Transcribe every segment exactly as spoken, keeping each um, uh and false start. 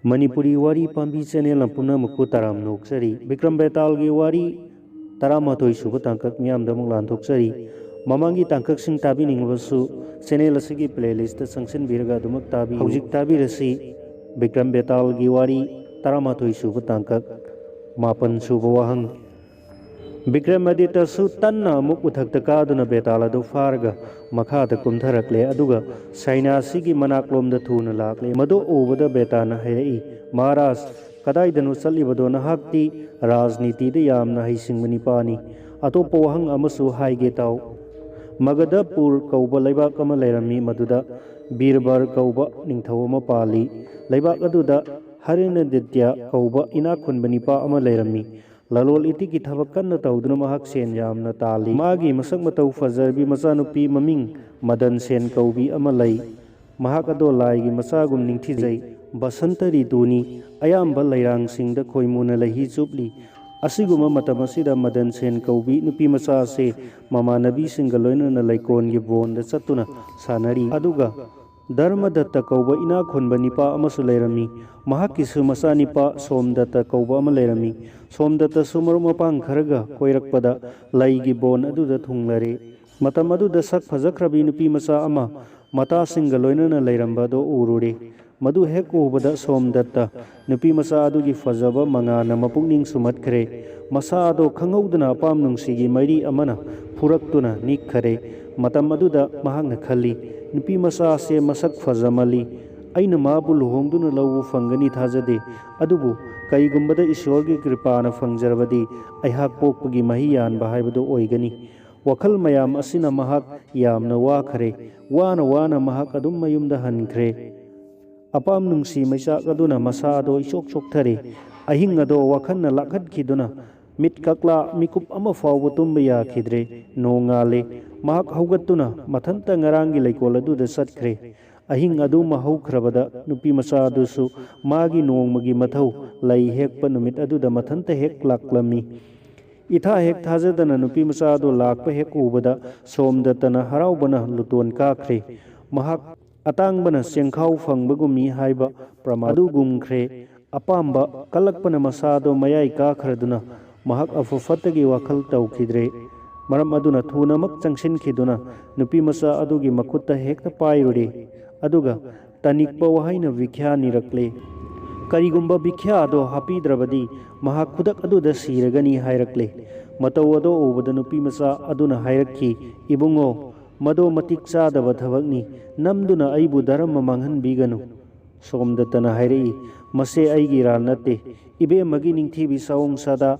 ꯃꯅꯤꯄꯨꯔꯤ ꯋꯥꯔꯤ ꯄꯥꯝꯕꯤ ꯆꯦꯅꯦꯜ ꯄꯨꯝꯅꯃꯛꯄꯨ ꯇꯔꯥꯝꯅ ꯑꯣꯛꯆꯔꯤ꯫ ꯕꯤꯀ꯭ꯔꯝ ꯕꯦꯇꯥꯜꯒꯤ ꯋꯥꯔꯤ ꯇꯔꯥꯃꯥꯊꯣꯏ ꯁꯨꯕ ꯇꯥꯡꯀꯛ ꯃꯤꯌꯥꯝꯗ ꯑꯃꯨꯛ ꯂꯥꯟꯊꯣꯛꯆꯔꯤ꯫ ꯃꯃꯥꯡꯒꯤ ꯇꯥꯡꯀꯛꯁꯤꯡ ꯇꯥꯕꯤꯅꯤꯡꯂꯕꯁꯨ ꯆꯦꯅꯦꯜ ꯑꯁꯤꯒꯤ ꯄ꯭ꯂꯦꯂꯤꯁꯇ ꯆꯪꯁꯤꯟꯕꯤꯔꯒ ꯑꯗꯨꯃꯛ ꯇꯥꯕꯤꯌꯨ꯫ ꯍꯧꯖꯤꯛ ꯇꯥꯕꯤꯔꯁꯤ ꯕꯤꯀ꯭ꯔꯝ ꯕꯦꯇꯥꯜꯒꯤ ꯋꯥꯔꯤ ꯇꯔꯥꯃꯥꯊꯣꯏ ꯁꯨꯕ ꯇꯥꯡꯀꯛ꯫ ꯃꯥꯄꯟ ꯁꯨꯕ ꯋꯥꯍꯪ꯫ ꯕꯤꯀ꯭ꯔꯃꯥꯗꯤꯇ꯭ꯌꯁꯨ ꯇꯟꯅ ꯑꯃꯨꯛ ꯎꯊꯛꯇ ꯀꯥꯗꯨꯅ ꯕꯦꯇꯥꯜ ꯑꯗꯨ ꯐꯥꯔꯒ ꯃꯈꯥꯗ ꯀꯨꯝꯊꯔꯛꯂꯦ, ꯑꯗꯨꯒ ꯁꯥꯏꯅꯥꯁꯤꯒꯤ ꯃꯅꯥꯛꯂꯣꯝꯗ ꯊꯨꯅ ꯂꯥꯛꯂꯦ꯫ ꯃꯗꯨ ꯎꯕꯗ ꯕꯦꯇꯥꯅ ꯍꯥꯏꯔꯛꯏ, "ꯃꯍꯥꯔꯥꯖ, ꯀꯗꯥꯏꯗꯅꯣ ꯆꯠꯂꯤꯕꯗꯣ? ꯅꯍꯥꯛꯇꯤ ꯔꯥꯖꯅꯤꯇꯤꯗ ꯌꯥꯝꯅ ꯍꯩꯁꯤꯡꯕ ꯅꯤꯄꯥꯅꯤ꯫ ꯑꯇꯣꯞꯄ ꯋꯥꯍꯪ ꯑꯃꯁꯨ ꯍꯥꯏꯒꯦ ꯇꯥꯎ꯫ ꯃꯒꯙꯄꯨꯔ ꯀꯧꯕ ꯂꯩꯕꯥꯛ ꯑꯃ ꯂꯩꯔꯝꯃꯤ, ꯃꯗꯨꯗ ꯕꯤꯔꯕꯔ ꯀꯧꯕ ꯅꯤꯡꯊꯧ ꯑꯃ ꯄꯥꯜꯂꯤ꯫ ꯂꯩꯕꯥꯛ ꯑꯗꯨꯗ ꯍꯔꯤꯅꯥꯗꯤꯇ꯭ꯌ ꯀꯧꯕ ꯏꯅꯥꯛ ꯈꯨꯟꯕ ꯅꯤꯄꯥ ꯑꯃ ꯂꯩꯔꯝꯃꯤ꯫ ꯂꯂꯣꯜ ꯏꯇꯤꯛꯀꯤ ꯊꯕꯛ ꯀꯟꯅ ꯇꯧꯗꯨꯅ ꯃꯍꯥꯛ ꯁꯦꯟ ꯌꯥꯝꯅ ꯇꯥꯜꯂꯤ꯫ ꯃꯥꯒꯤ ꯃꯁꯛ ꯃꯇꯧ ꯐꯖꯔꯕꯤ ꯃꯆꯥꯅꯨꯄꯤ ꯃꯃꯤꯡ ꯃꯗꯟ ꯁꯦꯟ ꯀꯧꯕꯤ ꯑꯃ ꯂꯩ꯫ ꯃꯍꯥꯛ ꯑꯗꯣ ꯂꯥꯏꯒꯤ ꯃꯆꯥꯒꯨꯝ ꯅꯤꯡꯊꯤꯖꯩ꯫ ꯕꯁꯟꯇ ꯔꯤꯇꯨꯅꯤ꯫ ꯑꯌꯥꯝꯕ ꯂꯩꯔꯥꯡꯁꯤꯡꯗ ꯈꯣꯏꯃꯨꯅ ꯂꯩꯍꯤ ꯆꯨꯞꯂꯤ꯫ ꯑꯁꯤꯒꯨꯝꯕ ꯃꯇꯝ ꯑꯁꯤꯗ ꯃꯗꯟ ꯁꯦꯟ ꯀꯧꯕꯤ ꯅꯨꯄꯤ ꯃꯆꯥ ꯑꯁꯦ ꯃꯃꯥꯟꯅꯕꯤꯁꯤꯡꯒ ꯂꯣꯏꯅꯅ ꯂꯩꯀꯣꯜꯒꯤ ꯕꯣꯟꯗ ꯆꯠꯇꯨꯅ ꯁꯥꯟꯅꯔꯤ꯫ ꯑꯗꯨꯒ ꯙꯔꯃꯗꯠꯇ ꯀꯧꯕ ꯏꯅꯥꯛ ꯈꯨꯟꯕ ꯅꯤꯄꯥ ꯑꯃꯁꯨ ꯂꯩꯔꯝꯃꯤ꯫ ꯃꯍꯥꯛꯀꯤꯁꯨ ꯃꯆꯥꯅꯤꯄꯥ ꯁꯣꯝꯗꯠꯇ ꯀꯧꯕ ꯑꯃ ꯂꯩꯔꯝꯃꯤ꯫ ꯁꯣꯝꯗꯠꯇꯁꯨ ꯃꯔꯨꯞ ꯃꯄꯥꯡ ꯈꯔꯒ ꯀꯣꯏꯔꯛꯄꯗ ꯂꯩꯒꯤ ꯕꯣꯟ ꯑꯗꯨꯗ ꯊꯨꯡꯂꯔꯦ꯫ ꯃꯇꯝ ꯑꯗꯨꯗ ꯁꯛ ꯐꯖꯈ꯭ꯔꯕꯤ ꯅꯨꯄꯤ ꯃꯆꯥ ꯑꯃ ꯃꯇꯥꯁꯤꯡꯒ ꯂꯣꯏꯅꯅ ꯂꯩꯔꯝꯕ ꯑꯗꯨ ꯎꯔꯨꯔꯦ꯫ ꯃꯗꯨ ꯍꯦꯛ ꯎꯕꯗ ꯁꯣꯝꯗꯠꯇ ꯅꯨꯄꯤ ꯃꯆꯥ ꯑꯗꯨꯒꯤ ꯐꯖꯕ ꯃꯉꯥꯜꯅ ꯃꯄꯨꯛꯅꯤꯡ ꯁꯨꯝꯍꯠꯈ꯭ꯔꯦ꯫ ꯃꯁꯥ ꯑꯗꯣ ꯈꯪꯍꯧꯗꯅ ꯑꯄꯥꯝ ꯅꯨꯡꯁꯤꯒꯤ ꯃꯩꯔꯤ ꯑꯃꯅ ꯐꯨꯔꯛꯇꯨꯅ ꯅꯤꯛꯈꯔꯦ꯫ ꯃꯇꯝ ꯑꯗꯨꯗ ꯃꯍꯥꯛꯅ ꯈꯜꯂꯤ, "ꯅꯨꯄꯤ ꯃꯆꯥ ꯑꯁꯦ ꯃꯁꯛ ꯐꯖꯃꯜꯂꯤ꯫ ꯑꯩꯅ ꯃꯥꯕꯨ ꯂꯨꯍꯣꯡꯗꯨꯅ ꯂꯧꯕ ꯐꯪꯒꯅꯤ ꯊꯥꯖꯗꯦ꯫ ꯑꯗꯨꯕꯨ ꯀꯩꯒꯨꯝꯕꯗ ꯏꯁꯣꯔꯒꯤ ꯀ꯭ꯔꯤꯄꯥꯅ ꯐꯪꯖꯔꯕꯗꯤ ꯑꯩꯍꯥꯛ ꯄꯣꯛꯄꯒꯤ ꯃꯍꯩ ꯌꯥꯟꯕ ꯍꯥꯏꯕꯗꯨ ꯑꯣꯏꯒꯅꯤ"꯫ ꯋꯥꯈꯜ ꯃꯌꯥꯝ ꯑꯁꯤꯅ ꯃꯍꯥꯛ ꯌꯥꯝꯅ ꯋꯥꯈ꯭ꯔꯦ꯫ ꯋꯥꯅ ꯋꯥꯅ ꯃꯍꯥꯛ ꯑꯗꯨꯝ ꯃꯌꯨꯝꯗ ꯍꯟꯈ꯭ꯔꯦ꯫ ꯑꯄꯥꯝ ꯅꯨꯡꯁꯤ ꯃꯩꯆꯥꯛ ꯑꯗꯨꯅ ꯃꯁꯥ ꯑꯗꯣ ꯏꯆꯣꯛ ꯆꯣꯛꯊꯔꯦ꯫ ꯑꯍꯤꯡ ꯑꯗꯣ ꯋꯥꯈꯜꯅ ꯂꯥꯛꯍꯠꯈꯤꯗꯨꯅ ꯃꯤꯠ ꯀꯛꯂꯥ ꯃꯤꯀꯨꯞ ꯑꯃ ꯐꯥꯎꯕ ꯇꯨꯝꯕ ꯌꯥꯈꯤꯗ꯭ꯔꯦ꯫ ꯅꯣꯡꯉꯥꯜꯂꯦ꯫ ꯃꯍꯥꯛ ꯍꯧꯒꯠꯇꯨꯅ ꯃꯊꯟꯇ ꯉꯔꯥꯡꯒꯤ ꯂꯩꯀꯣꯜ ꯑꯗꯨꯗ ꯆꯠꯈ꯭ꯔꯦ꯫ ꯑꯍꯤꯡ ꯑꯗꯨ ꯃꯍꯧꯈ꯭ꯔꯕꯗ ꯅꯨꯄꯤ ꯃꯆꯥ ꯑꯗꯨꯁꯨ ꯃꯥꯒꯤ ꯅꯣꯡꯃꯒꯤ ꯃꯊꯧ ꯂꯩ ꯍꯦꯛꯄ ꯅꯨꯃꯤꯠ ꯑꯗꯨꯗ ꯃꯊꯟꯇ ꯍꯦꯛ ꯂꯥꯛꯂꯝꯃꯤ꯫ ꯏꯊꯥ ꯍꯦꯛ ꯊꯥꯖꯗꯅ ꯅꯨꯄꯤ ꯃꯆꯥ ꯑꯗꯨ ꯂꯥꯛꯄ ꯍꯦꯛ ꯎꯕꯗ ꯁꯣꯝꯗꯠꯇꯅ ꯍꯔꯥꯎꯕꯅ ꯂꯨꯇꯣꯟ ꯀꯥꯈ꯭ꯔꯦ꯫ ꯃꯍꯥꯛ ꯑꯇꯥꯡꯕꯅ ꯆꯦꯡꯈꯥꯎ ꯐꯪꯕꯒꯨꯝꯃꯤ ꯍꯥꯏꯕ ꯄ꯭ꯔꯃꯥꯟ ꯑꯗꯨꯒꯨꯝꯈ꯭ꯔꯦ꯫ ꯑꯄꯥꯝꯕ ꯀꯜꯂꯛꯄꯅ ꯃꯁꯥꯗꯣ ꯃꯌꯥꯏ ꯀꯥꯈ꯭ꯔꯗꯨꯅ ꯃꯍꯥꯛ ꯑꯐ ꯐꯠꯇꯒꯤ ꯋꯥꯈꯜ ꯇꯧꯈꯤꯗ꯭ꯔꯦ꯫ ꯃꯔꯝ ꯑꯗꯨꯅ ꯊꯨꯅꯃꯛ ꯆꯪꯁꯤꯟꯈꯤꯗꯨꯅ ꯅꯨꯄꯤ ꯃꯆꯥ ꯑꯗꯨꯒꯤ ꯃꯈꯨꯠꯇ ꯍꯦꯛꯇ ꯄꯥꯏꯔꯨꯔꯦ꯫ ꯑꯗꯨꯒ ꯇꯅꯤꯛꯄ ꯋꯥꯍꯩꯅ ꯚꯤꯈ꯭ꯌꯥ ꯅꯤꯔꯛꯂꯦ꯫ ꯀꯔꯤꯒꯨꯝꯕ ꯚꯤꯈ꯭ꯌꯥ ꯑꯗꯣ ꯍꯥꯞꯄꯤꯗ꯭ꯔꯕꯗꯤ ꯃꯍꯥꯛ ꯈꯨꯗꯛ ꯑꯗꯨꯗ ꯁꯤꯔꯒꯅꯤ ꯍꯥꯏꯔꯛꯂꯦ꯫ ꯃꯇꯧ ꯑꯗꯣ ꯎꯕꯗ ꯅꯨꯄꯤ ꯃꯆꯥ ꯑꯗꯨꯅ ꯍꯥꯏꯔꯛꯈꯤ, "ꯏꯕꯨꯡꯉꯣ, ꯃꯗꯣ ꯃꯇꯤꯛ ꯆꯥꯗꯕ ꯊꯕꯛꯅꯤ꯫ ꯅꯝꯗꯨꯅ ꯑꯩꯕꯨ ꯙꯔꯃ ꯃꯥꯡꯍꯟꯕꯤꯒꯅꯨ"꯫ ꯁꯣꯝꯗꯇꯅ ꯍꯥꯏꯔꯛꯏ, "ꯃꯁꯦ ꯑꯩꯒꯤ ꯏꯔꯥꯜ ꯅꯠꯇꯦ꯫ ꯏꯕꯦꯝꯃꯒꯤ ꯅꯤꯡꯊꯤꯕꯤ ꯁꯑꯣꯡ ꯁꯥꯗꯥ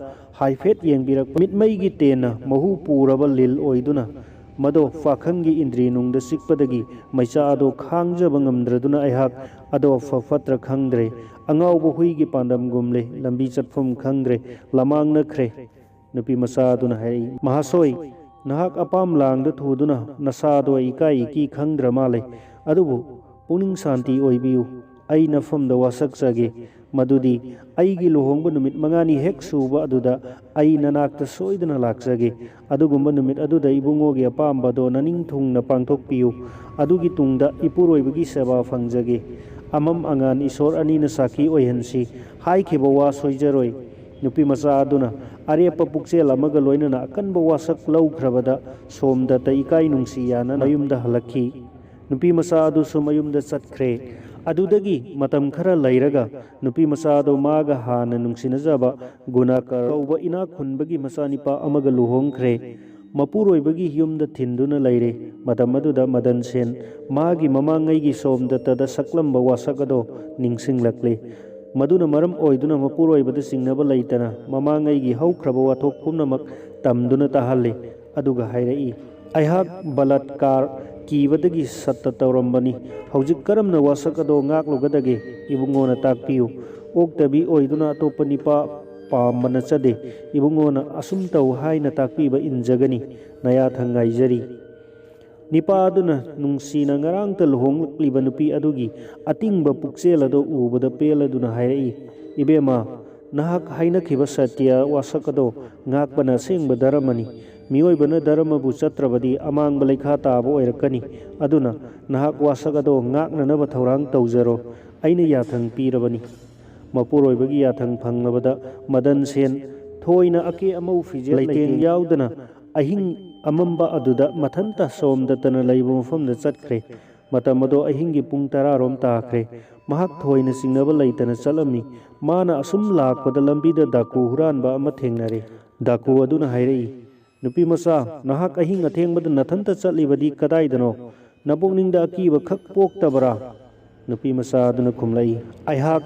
ꯍꯥꯏꯐꯦꯠ ꯌꯦꯡꯕꯤꯔꯛꯄ ꯃꯤꯠꯃꯩꯒꯤ ꯇꯦꯟꯅ ꯃꯍꯨ ꯄꯨꯔꯕ ꯂꯤꯜ ꯑꯣꯏꯗꯨꯅ ꯃꯗꯣ ꯄꯥꯈꯪꯒꯤ ꯏꯟꯗ꯭ꯔꯤ ꯅꯨꯡꯗ ꯆꯤꯛꯄꯗꯒꯤ ꯃꯩꯆꯥ ꯑꯗꯣ ꯈꯥꯡꯖꯕ ꯉꯝꯗ꯭ꯔꯗꯨꯅ ꯑꯩꯍꯥꯛ ꯑꯗꯣ ꯐ ꯐꯠꯇ꯭ꯔ ꯈꯪꯗ꯭ꯔꯦ꯫ ꯑꯉꯥꯎꯕ ꯍꯨꯏꯒꯤ ꯄꯥꯟꯗꯝꯒꯨꯝꯂꯦ꯫ ꯂꯝꯕꯤ ꯆꯠꯐꯝ ꯈꯪꯗ꯭ꯔꯦ꯫ ꯂꯃꯥꯡꯅꯈ꯭ꯔꯦ"꯫ ꯅꯨꯄꯤ ꯃꯆꯥ ꯑꯗꯨꯅ ꯍꯥꯏꯔꯛꯏ, "ꯃꯍꯥꯁꯣꯏ, ꯅꯍꯥꯛ ꯑꯄꯥꯝ ꯂꯥꯡꯗ ꯊꯨꯗꯨꯅ ꯅꯁꯥꯗꯣ ꯏꯀꯥꯏ ꯏꯀꯤ ꯈꯪꯗ꯭ꯔ ꯃꯥꯜꯂꯦ꯫ ꯑꯗꯨꯕꯨ ꯄꯨꯛꯅꯤꯡ ꯁꯥꯟꯇꯤ ꯑꯣꯏꯕꯤꯌꯨ꯫ ꯑꯩ ꯅꯐꯝꯗ ꯋꯥꯁꯛꯆꯒꯦ꯫ ꯃꯗꯨꯗꯤ ꯑꯩꯒꯤ ꯂꯨꯍꯣꯡꯕ ꯅꯨꯃꯤꯠ ꯃꯉꯥꯅꯤ ꯍꯦꯛ ꯁꯨꯕ ꯑꯗꯨꯗ ꯑꯩ ꯅꯅꯥꯛꯇ ꯁꯣꯏꯗꯅ ꯂꯥꯛꯆꯒꯦ꯫ ꯑꯗꯨꯒꯨꯝꯕ ꯅꯨꯃꯤꯠ ꯑꯗꯨꯗ ꯏꯕꯨꯡꯉꯣꯒꯤ ꯑꯄꯥꯝꯕꯗꯣ ꯅꯅꯤꯡ ꯊꯨꯡꯅ ꯄꯥꯡꯊꯣꯛꯄꯤꯌꯨ꯫ ꯑꯗꯨꯒꯤ ꯇꯨꯡꯗ ꯏꯄꯨꯔꯣꯏꯕꯒꯤ ꯁꯦꯕꯥ ꯐꯪꯖꯒꯦ꯫ ꯑꯃꯝ ꯑꯉꯥꯟ ꯏꯁꯣꯔ ꯑꯅꯤꯅ ꯁꯥꯈꯤ ꯑꯣꯏꯍꯟꯁꯤ"꯫ ꯍꯥꯏꯈꯤꯕ ꯋꯥ ꯁꯣꯏꯖꯔꯣꯏ꯫ ꯅꯨꯄꯤ ꯃꯆꯥ ꯑꯗꯨꯅ ꯑꯔꯦꯞꯄ ꯄꯨꯛꯆꯦꯜ ꯑꯃꯒ ꯂꯣꯏꯅꯅ ꯑꯀꯟꯕ ꯋꯥꯁꯛ ꯂꯧꯈ꯭ꯔꯕꯗ ꯁꯣꯝꯗꯇ ꯏꯀꯥꯏ ꯅꯨꯡꯁꯤ ꯌꯥꯅ ꯃꯌꯨꯝꯗ ꯍꯜꯂꯛꯈꯤ꯫ ꯅꯨꯄꯤ ꯃꯆꯥ ꯑꯗꯨꯁꯨ ꯃꯌꯨꯝꯗ ꯆꯠꯈ꯭ꯔꯦ꯫ ꯑꯗꯨꯗꯒꯤ ꯃꯇꯝ ꯈꯔ ꯂꯩꯔꯒ ꯅꯨꯄꯤ ꯃꯆꯥ ꯑꯗꯨ ꯃꯥꯒ ꯍꯥꯟꯅ ꯅꯨꯡꯁꯤꯅꯖꯕ ꯒꯨꯅꯥꯀꯔ ꯀꯧꯕ ꯏꯅꯥꯛ ꯈꯨꯟꯕꯒꯤ ꯃꯆꯥꯅꯤꯄꯥ ꯑꯃꯒ ꯂꯨꯍꯣꯡꯈ꯭ꯔꯦ꯫ ꯃꯄꯨꯔꯣꯏꯕꯒꯤ ꯌꯨꯝꯗ ꯊꯤꯟꯗꯨꯅ ꯂꯩꯔꯦ꯫ ꯃꯇꯝ ꯑꯗꯨꯗ ꯃꯗꯟ ꯁꯦꯟ ꯃꯥꯒꯤ ꯃꯃꯥꯡꯉꯩꯒꯤ ꯁꯣꯝꯗꯇꯗ ꯁꯛꯂꯝꯕ ꯋꯥꯁꯛ ꯑꯗꯣ ꯅꯤꯡꯁꯤꯡꯂꯛꯂꯦ꯫ ꯃꯗꯨꯅ ꯃꯔꯝ ꯑꯣꯏꯗꯨꯅ ꯃꯄꯨꯔꯣꯏꯕꯗ ꯆꯤꯡꯅꯕ ꯂꯩꯇꯅ ꯃꯃꯥꯡꯉꯩꯒꯤ ꯍꯧꯈ꯭ꯔꯕ ꯋꯥꯊꯣꯛ ꯄꯨꯝꯅꯃꯛ ꯇꯝꯗꯨꯅ ꯇꯥꯍꯜꯂꯤ꯫ ꯑꯗꯨꯒ ꯍꯥꯏꯔꯛꯏ, "ꯑꯩꯍꯥꯛ ꯕꯂꯥꯠꯀꯥꯔ ꯀꯤꯕꯗꯒꯤ ꯁꯠꯇ ꯇꯧꯔꯝꯕꯅꯤ꯫ ꯍꯧꯖꯤꯛ ꯀꯔꯝꯅ ꯋꯥꯁꯛ ꯑꯗꯣ ꯉꯥꯛꯂꯨꯒꯗꯒꯦ? ꯏꯕꯨꯡꯉꯣꯅ ꯇꯥꯛꯄꯤꯌꯨ꯫ ꯑꯣꯛꯇꯕꯤ ꯑꯣꯏꯗꯨꯅ ꯑꯇꯣꯞꯄ ꯅꯤꯄꯥ ꯄꯥꯝꯕ ꯅꯠꯆꯗꯦ꯫ ꯏꯕꯨꯡꯉꯣꯅ ꯑꯁꯨꯝ ꯇꯧ ꯍꯥꯏꯅ ꯇꯥꯛꯄꯤꯕ ꯏꯟꯖꯒꯅꯤ꯫ ꯅꯌꯥꯊꯪ ꯉꯥꯏꯖꯔꯤ"꯫ ꯅꯤꯄꯥ ꯑꯗꯨꯅ ꯅꯨꯡꯁꯤꯅ ꯉꯔꯥꯡꯇ ꯂꯨꯍꯣꯡꯂꯛꯂꯤꯕ ꯅꯨꯄꯤ ꯑꯗꯨꯒꯤ ꯑꯇꯤꯡꯕ ꯄꯨꯛꯆꯦꯜ ꯑꯗꯨ ꯎꯕꯗ ꯄꯦꯜꯂꯗꯨꯅ ꯍꯥꯏꯔꯛꯏ, "ꯏꯕꯦꯝꯃ, ꯅꯍꯥꯛ ꯍꯥꯏꯅꯈꯤꯕ ꯁꯇ꯭ꯌ ꯋꯥꯁꯛ ꯑꯗꯣ ꯉꯥꯛꯄꯅ ꯑꯁꯦꯡꯕ ꯙꯔꯃꯅꯤ꯫ ꯃꯤꯑꯣꯏꯕꯅ ꯙꯔꯃꯕꯨ ꯆꯠꯇ꯭ꯔꯕꯗꯤ ꯑꯃꯥꯡꯕ ꯂꯩꯈꯥ ꯇꯥꯕ ꯑꯣꯏꯔꯛꯀꯅꯤ꯫ ꯑꯗꯨꯅ ꯅꯍꯥꯛ ꯋꯥꯁꯛ ꯑꯗꯣ ꯉꯥꯛꯅꯅꯕ ꯊꯧꯔꯥꯡ ꯇꯧꯖꯔꯣ꯫ ꯑꯩꯅ ꯌꯥꯊꯪ ꯄꯤꯔꯕꯅꯤ꯫ ꯃꯄꯨꯔꯣꯏꯕꯒꯤ ꯌꯥꯊꯪ ꯐꯪꯂꯕꯗ ꯃꯗꯟ ꯁꯦꯟ ꯊꯣꯏꯅ ꯑꯀꯦ ꯑꯃꯧ ꯐꯤꯖꯦꯠ ꯂꯩꯇꯦꯡ ꯌꯥꯎꯗꯅ ꯑꯍꯤꯡ ꯑꯃꯝꯕ ꯑꯗꯨꯗ ꯃꯊꯟꯇ ꯁꯣꯝꯗꯇꯅ ꯂꯩꯕ ꯃꯐꯝꯗ ꯆꯠꯈ꯭ꯔꯦ꯫ ꯃꯇꯝ ꯑꯗꯣ ꯑꯍꯤꯡꯒꯤ ꯄꯨꯡ ꯇꯔꯥꯔꯣꯝ ꯇꯥꯈ꯭ꯔꯦ꯫ ꯃꯍꯥꯛ ꯊꯣꯏꯅ ꯆꯤꯡꯅꯕ ꯂꯩꯇꯅ ꯆꯠꯂꯝꯃꯤ꯫ ꯃꯥꯅ ꯑꯁꯨꯝ ꯂꯥꯛꯄꯗ ꯂꯝꯕꯤꯗ ꯗꯥꯀꯨ ꯍꯨꯔꯥꯟꯕ ꯑꯃ ꯊꯦꯡꯅꯔꯦ꯫ ꯗꯥꯀꯨ ꯑꯗꯨꯅ ꯍꯥꯏꯔꯛꯏ, "ꯅꯨꯄꯤ ꯃꯆꯥ, ꯅꯍꯥꯛ ꯑꯍꯤꯡ ꯑꯊꯦꯡꯕꯗ ꯅꯊꯟꯇ ꯆꯠꯂꯤꯕꯗꯤ ꯀꯗꯥꯏꯗꯅꯣ? ꯅꯄꯨꯛꯅꯤꯡꯗ ꯑꯀꯤꯕ ꯈꯛ ꯄꯣꯛꯇꯕ꯭ꯔꯥ?" ꯅꯨꯄꯤ ꯃꯆꯥ ꯑꯗꯨꯅ ꯈꯨꯝꯂꯛꯏ, "ꯑꯩꯍꯥꯛ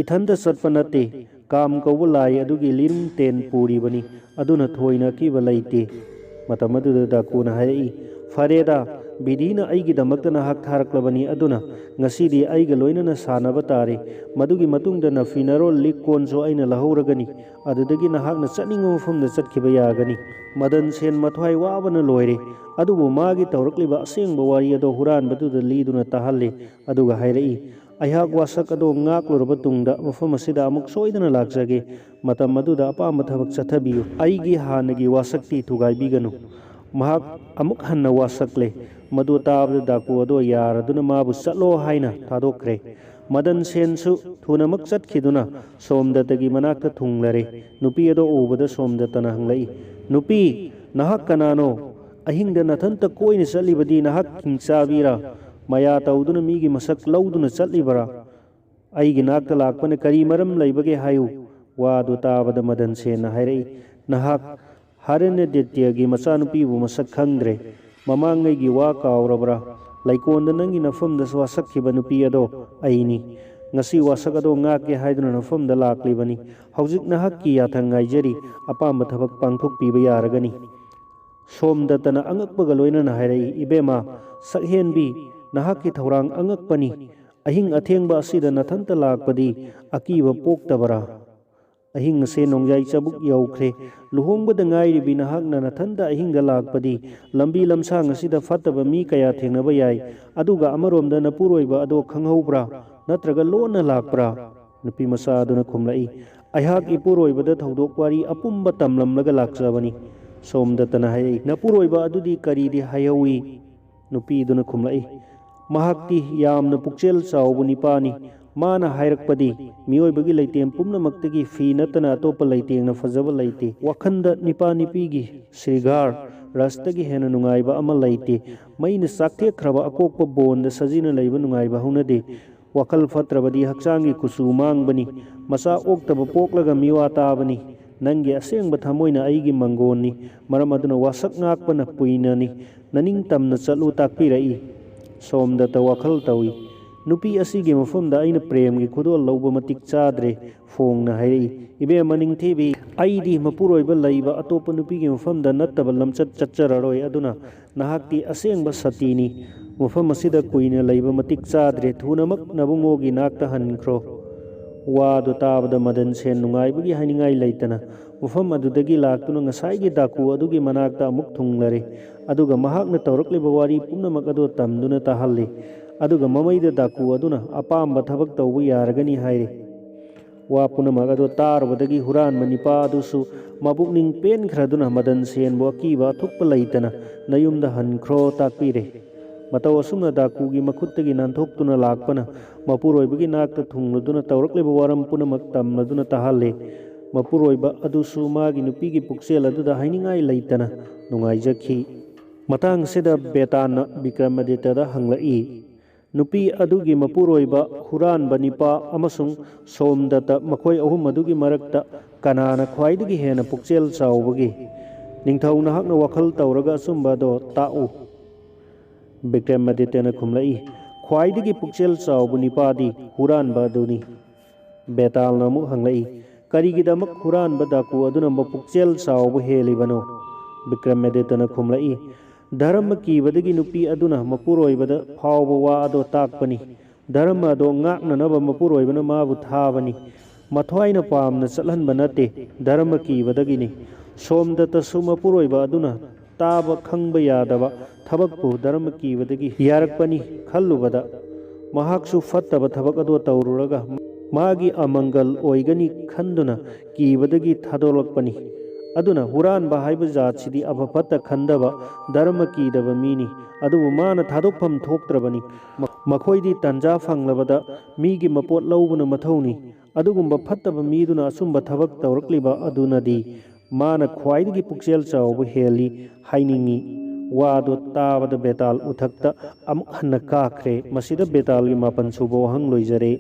ꯏꯊꯟꯇ ꯆꯠꯄ ꯅꯠꯇꯦ, ꯀꯥꯝ ꯀꯧꯕ ꯂꯥꯏ ꯑꯗꯨꯒꯤ ꯂꯤꯔꯨꯡ ꯇꯦꯟ ꯄꯨꯔꯤꯕꯅꯤ, ꯑꯗꯨꯅ ꯊꯣꯏꯅ ꯑꯀꯤꯕ ꯂꯩꯇꯦ꯫" ꯃꯇꯝ ꯑꯗꯨꯗ ꯗꯥꯀꯨꯅ ꯍꯥꯏꯔꯛꯏ, "ꯐꯔꯦꯗ, ꯕꯤꯙꯤꯅ ꯑꯩꯒꯤꯗꯃꯛꯇ ꯅꯍꯥꯛ ꯊꯥꯔꯛꯂꯕꯅꯤ, ꯑꯗꯨꯅ ꯉꯁꯤꯗꯤ ꯑꯩꯒ ꯂꯣꯏꯅꯅ ꯁꯥꯟꯅꯕ ꯇꯥꯔꯦ꯫ ꯃꯗꯨꯒꯤ ꯃꯇꯨꯡꯗ ꯅꯐꯤ ꯅꯔꯣꯜ ꯂꯤꯛ ꯀꯣꯟꯁꯨ ꯑꯩꯅ ꯂꯧꯍꯧꯔꯒꯅꯤ꯫ ꯑꯗꯨꯗꯒꯤ ꯅꯍꯥꯛꯅ ꯆꯠꯅꯤꯡꯕ ꯃꯐꯝꯗ ꯆꯠꯈꯤꯕ ꯌꯥꯒꯅꯤ꯫" ꯃꯗꯟ ꯁꯦꯟ ꯃꯊ꯭ꯋꯥꯏ ꯋꯥꯕꯅ ꯂꯣꯏꯔꯦ꯫ ꯑꯗꯨꯕꯨ ꯃꯥꯒꯤ ꯇꯧꯔꯛꯂꯤꯕ ꯑꯁꯦꯡꯕ ꯋꯥꯔꯤ ꯑꯗꯣ ꯍꯨꯔꯥꯟꯕꯗꯨꯗ ꯂꯤꯗꯨꯅ ꯇꯥꯍꯜꯂꯤ, ꯑꯗꯨꯒ ꯍꯥꯏꯔꯛꯏ, "ꯑꯩꯍꯥꯛ ꯋꯥꯁꯛ ꯑꯗꯣ ꯉꯥꯛꯂꯨꯔꯕ ꯇꯨꯡꯗ ꯃꯐꯝ ꯑꯁꯤꯗ ꯑꯃꯨꯛ ꯁꯣꯏꯗꯅ ꯂꯥꯛꯆꯒꯦ꯫ ꯃꯇꯝ ꯑꯗꯨꯗ ꯑꯄꯥꯝꯕ ꯊꯕꯛ ꯆꯠꯊꯕꯤꯌꯨ꯫ ꯑꯩꯒꯤ ꯍꯥꯟꯅꯒꯤ ꯋꯥꯁꯛꯇꯤ ꯊꯨꯒꯥꯏꯕꯤꯒꯅꯨ꯫" ꯃꯍꯥꯛ ꯑꯃꯨꯛ ꯍꯟꯅ ꯋꯥꯁꯛꯂꯦ꯫ ꯃꯗꯨ ꯇꯥꯕꯗ ꯗꯥꯀꯨ ꯑꯗꯣ ꯌꯥꯔꯗꯨꯅ ꯃꯥꯕꯨ ꯆꯠꯂꯣ ꯍꯥꯏꯅ ꯊꯥꯗꯣꯛꯈ꯭ꯔꯦ꯫ ꯃꯗꯟ ꯁꯦꯟꯁꯨ ꯊꯨꯅꯃꯛ ꯆꯠꯈꯤꯗꯨꯅ ꯁꯣꯝꯗꯇꯒꯤ ꯃꯅꯥꯛꯇ ꯊꯨꯡꯂꯔꯦ꯫ ꯅꯨꯄꯤ ꯑꯗꯣ ꯎꯕꯗ ꯁꯣꯝꯗꯇꯅ ꯍꯪꯂꯛꯏ, "ꯅꯨꯄꯤ, ꯅꯍꯥꯛ ꯀꯅꯥꯅꯣ? ꯑꯍꯤꯡꯗ ꯅꯊꯟꯇ ꯀꯣꯏꯅ ꯆꯠꯂꯤꯕꯗꯤ ꯅꯍꯥꯛ ꯍꯤꯡꯆꯥꯕꯤꯔꯥ? ꯃꯌꯥ ꯇꯧꯗꯨꯅ ꯃꯤꯒꯤ ꯃꯁꯛ ꯂꯧꯗꯨꯅ ꯆꯠꯂꯤꯕꯔꯥ? ꯑꯩꯒꯤ ꯅꯥꯛꯇ ꯂꯥꯛꯄꯅ ꯀꯔꯤ ꯃꯔꯝ ꯂꯩꯕꯒꯦ ꯍꯥꯏꯌꯨ꯫" ꯋꯥꯗꯨ ꯇꯥꯕꯗ ꯃꯗꯟ ꯁꯦꯟꯅ ꯍꯥꯏꯔꯛꯏ, "ꯅꯍꯥꯛ ꯍꯔꯅꯗꯤꯇ꯭ꯌꯒꯤ ꯃꯆꯥꯅꯨꯄꯤꯕꯨ ꯃꯁꯛ ꯈꯪꯗ꯭ꯔꯦ꯫ ꯃꯃꯥꯡꯉꯩꯒꯤ ꯋꯥ ꯀꯥꯎꯔꯕ꯭ꯔꯥ? ꯂꯩꯀꯣꯟꯗ ꯅꯪꯒꯤ ꯅꯐꯝꯗ ꯋꯥꯁꯛꯈꯤꯕ ꯅꯨꯄꯤ ꯑꯗꯣ ꯑꯩꯅꯤ꯫ ꯉꯁꯤ ꯋꯥꯁꯛ ꯑꯗꯣ ꯉꯥꯛꯀꯦ ꯍꯥꯏꯗꯨꯅ ꯅꯐꯝꯗ ꯂꯥꯛꯂꯤꯕꯅꯤ꯫ ꯍꯧꯖꯤꯛ ꯅꯍꯥꯛꯀꯤ ꯌꯥꯊꯪ ꯉꯥꯏꯖꯔꯤ꯫ ꯑꯄꯥꯝꯕ ꯊꯕꯛ ꯄꯥꯡꯊꯣꯛꯄꯤꯕ ꯌꯥꯔꯒꯅꯤ꯫" ꯁꯣꯝꯗꯇꯅ ꯑꯉꯛꯄꯒ ꯂꯣꯏꯅꯅ ꯍꯥꯏꯔꯛꯏ, "ꯏꯕꯦꯝꯃ, ꯁꯛꯍꯦꯟꯕꯤ, ꯅꯍꯥꯛꯀꯤ ꯊꯧꯔꯥꯡ ꯑꯉꯛꯄꯅꯤ꯫ ꯑꯍꯤꯡ ꯑꯊꯦꯡꯕ ꯑꯁꯤꯗ ꯅꯊꯟꯇ ꯂꯥꯛꯄꯗꯤ ꯑꯀꯤꯕ ꯄꯣꯛꯇꯕꯔꯥ? ꯑꯍꯤꯡ ꯑꯁꯦ ꯅꯣꯡꯌꯥꯏ ꯆꯕꯨꯛ ꯌꯧꯈ꯭ꯔꯦ꯫ ꯂꯨꯍꯣꯡꯕꯗ ꯉꯥꯏꯔꯤꯕꯤ ꯅꯍꯥꯛꯅ ꯅꯊꯟꯇ ꯑꯍꯤꯡꯗ ꯂꯥꯛꯄꯗꯤ ꯂꯝꯕꯤ ꯂꯝꯁꯥꯡ ꯑꯁꯤꯗ ꯐꯠꯇꯕ ꯃꯤ ꯀꯌꯥ ꯊꯦꯡꯅꯕ ꯌꯥꯏ꯫ ꯑꯗꯨꯒ ꯑꯃꯔꯣꯝꯗ ꯅꯄꯨꯔꯣꯏꯕ ꯑꯗꯣ ꯈꯪꯍꯧꯕ꯭ꯔꯥ? ꯅꯠꯇ꯭ꯔꯒ ꯂꯣꯟꯅ ꯂꯥꯛꯄ꯭ꯔꯥ?" ꯅꯨꯄꯤ ꯃꯆꯥ ꯑꯗꯨꯅ ꯈꯨꯝꯂꯛꯏ, "ꯑꯩꯍꯥꯛ ꯏꯄꯨꯔꯣꯏꯕꯗ ꯊꯧꯗꯣꯛ ꯋꯥꯔꯤ ꯑꯄꯨꯝꯕ ꯇꯝꯂꯝꯂꯒ ꯂꯥꯛꯆꯕꯅꯤ꯫ ꯁꯣꯝꯗꯇꯅ ꯍꯥꯏꯔꯛꯏ, "ꯅꯄꯨꯔꯣꯏꯕ ꯑꯗꯨꯗꯤ ꯀꯔꯤꯗꯤ ꯍꯥꯏꯍꯧꯏ?" ꯅꯨꯄꯤꯗꯨꯅ ꯈꯨꯝꯂꯛꯏ, "ꯃꯍꯥꯛꯇꯤ ꯌꯥꯝꯅ ꯄꯨꯛꯆꯦꯜ ꯆꯥꯎꯕ ꯅꯤꯄꯥꯅꯤ꯫ ꯃꯥꯅ ꯍꯥꯏꯔꯛꯄꯗꯤ, ꯃꯤꯑꯣꯏꯕꯒꯤ ꯂꯩꯇꯦꯡ ꯄꯨꯝꯅꯃꯛꯇꯒꯤ ꯐꯤ ꯅꯠꯇꯅ ꯑꯇꯣꯞꯄ ꯂꯩꯇꯦꯡꯅ ꯐꯖꯕ ꯂꯩꯇꯦ꯫ ꯋꯥꯈꯟꯗ ꯅꯤꯄꯥ ꯅꯤꯄꯤꯒꯤ ꯁ꯭ꯔꯤꯒꯥꯔ ꯔꯁꯇꯒꯤ ꯍꯦꯟꯅ ꯅꯨꯡꯉꯥꯏꯕ ꯑꯃ ꯂꯩꯇꯦ꯫ ꯃꯩꯅ ꯆꯥꯛꯊꯦꯛꯈ꯭ꯔꯕ ꯑꯀꯣꯛꯄ ꯕꯣꯟꯗ ꯁꯖꯤꯅ ꯂꯩꯕ ꯅꯨꯡꯉꯥꯏꯕ ꯍꯧꯅꯗꯦ꯫ ꯋꯥꯈꯜ ꯐꯠꯇ꯭ꯔꯕꯗꯤ ꯍꯛꯆꯥꯡꯒꯤ ꯀꯨꯆꯨ ꯃꯥꯡꯕꯅꯤ꯫ ꯃꯆꯥ ꯑꯣꯛꯇꯕ ꯄꯣꯛꯂꯒ ꯃꯤꯋꯥ ꯇꯥꯕꯅꯤ꯫ ꯅꯪꯒꯤ ꯑꯁꯦꯡꯕ ꯊꯃꯣꯏꯅ ꯑꯩꯒꯤ ꯃꯪꯒꯣꯟꯅꯤ꯫ ꯃꯔꯝ ꯑꯗꯨꯅ ꯋꯥꯁꯛ ꯉꯥꯛꯄꯅ ꯄꯨꯏꯅꯅꯤ꯫ ꯅꯅꯤꯡꯇꯝꯅ ꯆꯠꯂꯨ" ꯇꯥꯛꯄꯤꯔꯛꯏ꯫ ꯁꯣꯝꯗꯇ ꯋꯥꯈꯜ ꯇꯧꯏ, "ꯅꯨꯄꯤ ꯑꯁꯤꯒꯤ ꯃꯐꯝꯗ ꯑꯩꯅ ꯄ꯭ꯔꯦꯝꯒꯤ ꯈꯨꯗꯣꯜ ꯂꯧꯕ ꯃꯇꯤꯛ ꯆꯥꯗ꯭ꯔꯦ"꯫ ꯐꯣꯡꯅ ꯍꯥꯏꯔꯛꯏ, "ꯏꯕꯦꯝꯃ ꯅꯤꯡꯊꯤꯕꯤ, ꯑꯩꯗꯤ ꯃꯄꯨꯔꯣꯏꯕ ꯂꯩꯕ ꯑꯇꯣꯞꯄ ꯅꯨꯄꯤꯒꯤ ꯃꯐꯝꯗ ꯅꯠꯇꯕ ꯂꯝꯆꯠ ꯆꯠꯆꯔꯔꯣꯏ꯫ ꯑꯗꯨꯅ ꯅꯍꯥꯛꯇꯤ ꯑꯁꯦꯡꯕ ꯁꯇꯤꯅꯤ꯫ ꯃꯐꯝ ꯑꯁꯤꯗ ꯀꯨꯏꯅ ꯂꯩꯕ ꯃꯇꯤꯛ ꯆꯥꯗ꯭ꯔꯦ꯫ ꯊꯨꯅꯃꯛ ꯅꯕꯨꯡꯉꯣꯒꯤ ꯅꯥꯛꯇ ꯍꯟꯈ꯭ꯔꯣ"꯫ ꯋꯥꯗꯨ ꯇꯥꯕꯗ ꯃꯗꯟ ꯁꯦꯟ ꯅꯨꯡꯉꯥꯏꯕꯒꯤ ꯍꯥꯏꯅꯤꯡꯉꯥꯏ ꯂꯩꯇꯅ ꯃꯐꯝ ꯑꯗꯨꯗꯒꯤ ꯂꯥꯛꯇꯨꯅ ꯉꯁꯥꯏꯒꯤ ꯗꯥꯀꯨ ꯑꯗꯨꯒꯤ ꯃꯅꯥꯛꯇ ꯑꯃꯨꯛ ꯊꯨꯡꯂꯔꯦ꯫ ꯑꯗꯨꯒ ꯃꯍꯥꯛꯅ ꯇꯧꯔꯛꯂꯤꯕ ꯋꯥꯔꯤ ꯄꯨꯝꯅꯃꯛ ꯑꯗꯨ ꯇꯝꯗꯨꯅ ꯇꯥꯍꯜꯂꯤ꯫ ꯑꯗꯨꯒ ꯃꯃꯩꯗ ꯗꯥꯀꯨ ꯑꯗꯨꯅ ꯑꯄꯥꯝꯕ ꯊꯕꯛ ꯇꯧꯕ ꯌꯥꯔꯒꯅꯤ ꯍꯥꯏꯔꯤ꯫ ꯋꯥ ꯄꯨꯝꯅꯃꯛ ꯑꯗꯨ ꯇꯥꯔꯨꯕꯗꯒꯤ ꯍꯨꯔꯥꯟꯕ ꯅꯤꯄꯥ ꯑꯗꯨꯁꯨ ꯃꯄꯨꯛꯅꯤꯡ ꯄꯦꯟꯈ꯭ꯔꯗꯨꯅ ꯃꯗꯟ ꯁꯦꯟꯕꯨ ꯑꯀꯤꯕ ꯑꯊꯨꯞꯄ ꯂꯩꯇꯅ "ꯅꯌꯨꯝꯗ ꯍꯟꯈ꯭ꯔꯣ" ꯇꯥꯛꯄꯤꯔꯦ꯫ ꯃꯇꯧ ꯑꯁꯨꯝꯅ ꯗꯥꯀꯨꯒꯤ ꯃꯈꯨꯠꯇꯒꯤ ꯅꯥꯟꯊꯣꯛꯇꯨꯅ ꯂꯥꯛꯄꯅ ꯃꯄꯨꯔꯣꯏꯕꯒꯤ ꯅꯥꯛꯇ ꯊꯨꯡꯂꯗꯨꯅ ꯇꯧꯔꯛꯂꯤꯕ ꯋꯥꯔꯝ ꯄꯨꯝꯅꯃꯛ ꯇꯝꯂꯗꯨꯅ ꯇꯥꯍꯜꯂꯦ꯫ ꯃꯄꯨꯔꯣꯏꯕ ꯑꯗꯨꯁꯨ ꯃꯥꯒꯤ ꯅꯨꯄꯤꯒꯤ ꯄꯨꯛꯆꯦꯜ ꯑꯗꯨꯗ ꯍꯥꯏꯅꯤꯡꯉꯥꯏ ꯂꯩꯇꯅ ꯅꯨꯡꯉꯥꯏꯖꯈꯤ꯫ ꯃꯇꯥꯡ ꯑꯁꯤꯗ ꯕꯦꯇꯥꯟꯅ ꯕꯤꯀ꯭ꯔꯃꯥꯗꯤꯇ꯭ꯌꯗ ꯍꯪꯂꯛꯏ, "ꯅꯨꯄꯤ ꯑꯗꯨꯒꯤ ꯃꯄꯨꯔꯣꯏꯕ, ꯍꯨꯔꯥꯟꯕ ꯅꯤꯄꯥ ꯑꯃꯁꯨꯡ ꯁꯣꯝꯗꯇ, ꯃꯈꯣꯏ ꯑꯍꯨꯝ ꯑꯗꯨꯒꯤ ꯃꯔꯛꯇ ꯀꯅꯥꯅ ꯈ꯭ꯋꯥꯏꯗꯒꯤ ꯍꯦꯟꯅ ꯄꯨꯛꯆꯦꯜ ꯆꯥꯎꯕꯒꯦ? ꯅꯤꯡꯊꯧ, ꯅꯍꯥꯛꯅ ꯋꯥꯈꯜ ꯇꯧꯔꯒ ꯑꯆꯨꯝꯕ ꯑꯗꯣ ꯇꯥꯛꯎ"꯫ ꯕꯤꯀ꯭ꯔꯃꯥꯗꯤꯇ꯭ꯌꯅ ꯈꯨꯝꯂꯛꯏ, "ꯈ꯭ꯋꯥꯏꯗꯒꯤ ꯄꯨꯛꯆꯦꯜ ꯆꯥꯎꯕ ꯅꯤꯄꯥꯗꯤ ꯍꯨꯔꯥꯟꯕ ꯑꯗꯨꯅꯤ"꯫ ꯕꯦꯇꯥꯜꯅ ꯑꯃꯨꯛ ꯍꯪꯂꯛꯏ, "ꯀꯔꯤꯒꯤꯗꯃꯛ ꯍꯨꯔꯥꯟꯕ ꯗꯥꯀꯨ ꯑꯗꯨꯅ ꯃꯄꯨꯛꯆꯦꯜ ꯆꯥꯎꯕ ꯍꯦꯜꯂꯤꯕꯅꯣ?" ꯕꯤꯀ꯭ꯔꯃꯥꯗꯤꯇ꯭ꯌꯅ ꯈꯨꯝꯂꯛꯏ, "ꯙꯔꯃ ꯀꯤꯕꯗꯒꯤ ꯅꯨꯄꯤ ꯑꯗꯨꯅ ꯃꯄꯨꯔꯣꯏꯕꯗ ꯐꯥꯎꯕ ꯋꯥ ꯑꯗꯣ ꯇꯥꯛꯄꯅꯤ꯫ ꯙꯔꯃ ꯑꯗꯣ ꯉꯥꯛꯅꯅꯕ ꯃꯄꯨꯔꯣꯏꯕꯅ ꯃꯥꯕꯨ ꯊꯥꯕꯅꯤ꯫ ꯃꯊ꯭ꯋꯥꯏꯅ ꯄꯥꯝꯅ ꯆꯠꯍꯟꯕ ꯅꯠꯇꯦ, ꯙꯔꯃ ꯀꯤꯕꯗꯒꯤꯅꯤ꯫ ꯁꯣꯝꯗꯇꯁꯨ ꯃꯄꯨꯔꯣꯏꯕ ꯑꯗꯨꯅ ꯇꯥꯕ ꯈꯪꯕ ꯌꯥꯗꯕ ꯊꯕꯛꯄꯨ ꯙꯔꯃ ꯀꯤꯕꯗꯒꯤ ꯌꯥꯔꯛꯄꯅꯤ ꯈꯜꯂꯨꯕꯗ, ꯃꯍꯥꯛꯁꯨ ꯐꯠꯇꯕ ꯊꯕꯛ ꯑꯗꯨ ꯇꯧꯔꯨꯔꯒ ꯃꯥꯒꯤ ꯑꯃꯪꯒꯜ ꯑꯣꯏꯒꯅꯤ ꯈꯟꯗꯨꯅ ꯀꯤꯕꯗꯒꯤ ꯊꯥꯗꯣꯛꯂꯛꯄꯅꯤ꯫ ꯑꯗꯨꯅ ꯍꯨꯔꯥꯟꯕ ꯍꯥꯏꯕ ꯖꯥꯠꯁꯤꯗꯤ ꯑꯐ ꯐꯠꯇ ꯈꯟꯗꯕ, ꯙꯔꯃ ꯀꯤꯗꯕ ꯃꯤꯅꯤ꯫ ꯑꯗꯨꯕꯨ ꯃꯥꯅ ꯊꯥꯗꯣꯛꯐꯝ ꯊꯣꯛꯇ꯭ꯔꯕꯅꯤ꯫ ꯃ-, ꯃꯈꯣꯏꯗꯤ ꯇꯟꯖꯥ ꯐꯪꯂꯕꯗ ꯃꯤꯒꯤ ꯃꯄꯣꯠ ꯂꯧꯕꯅ ꯃꯊꯧꯅꯤ꯫ ꯑꯗꯨꯒꯨꯝꯕ ꯐꯠꯇꯕ ꯃꯤꯗꯨꯅ ꯑꯆꯨꯝꯕ ꯊꯕꯛ ꯇꯧꯔꯛꯂꯤꯕ ꯑꯗꯨꯅꯗꯤ ꯃꯥꯅ ꯈ꯭ꯋꯥꯏꯗꯒꯤ ꯄꯨꯛꯆꯦꯜ ꯆꯥꯎꯕ ꯍꯦꯜꯂꯤ ꯍꯥꯏꯅꯤꯡꯏ꯫ ꯋꯥꯗꯨ ꯇꯥꯕꯗ ꯕꯦꯇꯥꯜ ꯎꯊꯛꯇ ꯑꯃꯨꯛ ꯍꯟꯅ ꯀꯥꯈ꯭ꯔꯦ꯫ ꯃꯁꯤꯗ ꯕꯦꯇꯥꯜꯒꯤ ꯃꯥꯄꯟ ꯁꯨꯕ ꯋꯥꯍꯪ ꯂꯣꯏꯖꯔꯦ꯫